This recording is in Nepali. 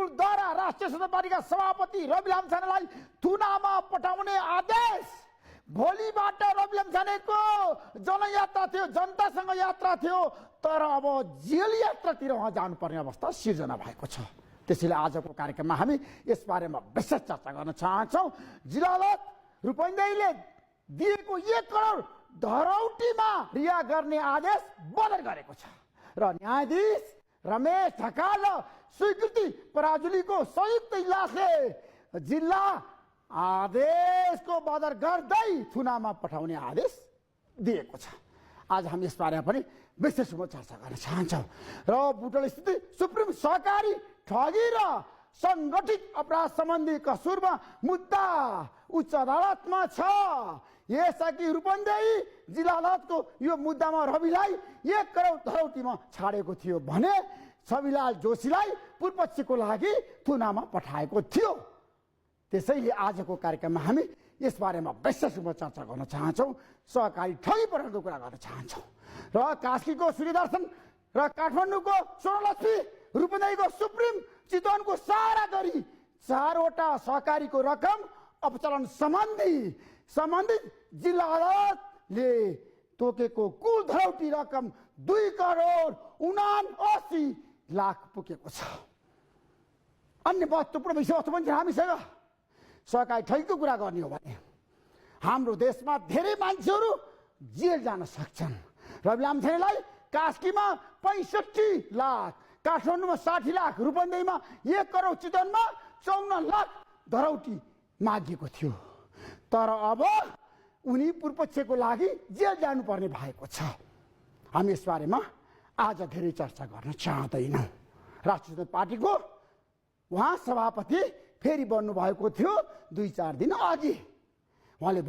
कुलद्वारा राष्ट्रिय स्वतन्त्र पार्टीका सभापति रवि लामिछानेलाई थुनामा पठाउने आदेश। भोलिबाट रवि लामिछानेको जनयात्रा थियो, जनतासँग यात्रा थियो, तर अब जेल यात्रातिर उहाँ जानुपर्ने अवस्था सिर्जना भएको छ। त्यसैले आजको कार्यक्रममा हामी यसबारेमा विशेष चर्चा गर्न चाहन्छौँ। जिल्ला अदालत रूपन्देहीले दिएको 1 करोड धरौटीमा रिहा गर्ने आदेश बदल गरेको छ र न्यायाधीश रमेश ढकाल र स्वीकृति पराजुलीको संयुक्त इजलासले जिल्ला आदेशको बदल गर्दै थुनामा पठाउने आदेश दिएको छ। आज हामी यसबारेमा पनि विशेष रूपमा चर्चा गर्न चाहन्छौँ र बुटवल स्थित सुप्रिम सहकारी ठगी र संगठित अपराध सम्बन्धी कसुरमा मुद्दा उच्च अदालतमा छ। यसअघि रूपन्देही जिल्ला अदालतको यो मुद्दामा रविलाई 1 करोड धरौटीमा छाडेको थियो भने छविलाल जोशीलाई पूर्वपक्षको लागि थुनामा पठाएको थियो। त्यसैले आजको कार्यक्रममा हामी यसबारेमा विशेष रूपमा चर्चा गर्न चाहन्छौँ। सहकारी ठगी प्रकरणको कुरा गर्न चाहन्छौँ र कास्कीको सूर्यदर्शन र काठमाडौँको स्वर्णलक्ष्मी, रूपन्देहीको सुप्रिम, चितवनको सहारा गरी 4 वटा सहकारीको रकम अपचलन सम्बन्धित जिल्ला अदालतले तोकेको कुल धरौटी रकम 2 करोड 79 लाख पुगेको छ। अन्य महत्त्वपूर्ण विषयवस्तु पनि हामीसँग सहकारी ठगीको कुरा गर्ने हो भने हाम्रो देशमा धेरै मान्छेहरू जेल जान सक्छन्। रवि लामिछानेलाई कास्कीमा 65 लाख, काठमाडौँमा 60 लाख, रूपन्देहीमा 1 करोड, चितवनमा 54 लाख धरौटी मागिएको थियो। तर अब उनी पूर्वपक्षको लागि जेल जानुपर्ने भएको छ। हामी यसबारेमा आज धेरै चर्चा गर्न चाहँदैनौँ। राष्ट्रिय स्वतन्त्र पार्टीको उहाँ सभापति फेरि बन्नुभएको थियो 2-4 दिन अघि। उहाँले